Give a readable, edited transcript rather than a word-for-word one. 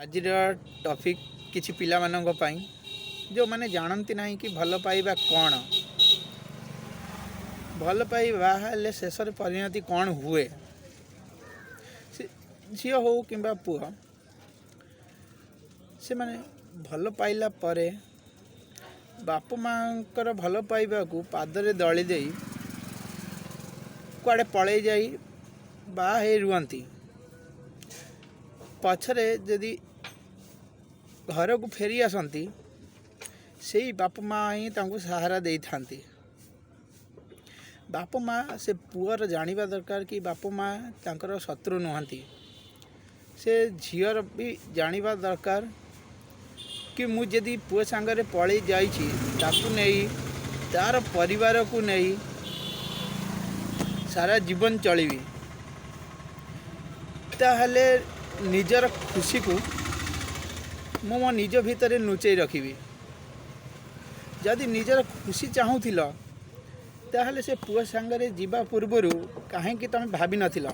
ଆଜିର ଟପିକ୍ କିଛି ପିଲାମାନଙ୍କ ପାଇଁ, ଯେଉଁମାନେ ଜାଣନ୍ତି ନାହିଁ କି ଭଲ ପାଇବା କ'ଣ, ଭଲ ପାଇ ବାହା ହେଲେ ଶେଷରେ ପରିଣତି କ'ଣ ହୁଏ। ସେ ଝିଅ ହଉ କିମ୍ବା ପୁଅ, ସେମାନେ ଭଲ ପାଇଲା ପରେ ବାପା ମାଆଙ୍କର ଭଲ ପାଇବାକୁ ପାଦରେ ଦଳି ଦେଇ କୁଆଡ଼େ ପଳେଇ ଯାଇ ବାହା ହେଇ ରୁହନ୍ତି। ପଛରେ ଯଦି ଘରକୁ ଫେରି ଆସନ୍ତି, ସେଇ ବାପା ମା' ହିଁ ତାଙ୍କୁ ସାହାରା ଦେଇଥାନ୍ତି। ବାପା ମା' ସେ ପୁଅର ଜାଣିବା ଦରକାର କି ବାପା ମା' ତାଙ୍କର ଶତ୍ରୁ ନୁହନ୍ତି। ସେ ଝିଅର ବି ଜାଣିବା ଦରକାର କି ମୁଁ ଯଦି ପୁଅ ସାଙ୍ଗରେ ପଳେଇ ଯାଇଛି, ତାକୁ ନେଇ, ତା'ର ପରିବାରକୁ ନେଇ ସାରା ଜୀବନ ଚଳିବି, ତାହେଲେ ନିଜର ଖୁସିକୁ ମୁଁ ମୋ ନିଜ ଭିତରେ ଲୁଚେଇ ରଖିବି। ଯଦି ନିଜର ଖୁସି ଚାହୁଁଥିଲ, ତାହେଲେ ସେ ପୁଅ ସାଙ୍ଗରେ ଯିବା ପୂର୍ବରୁ କାହିଁକି ତୁମେ ଭାବିନଥିଲ?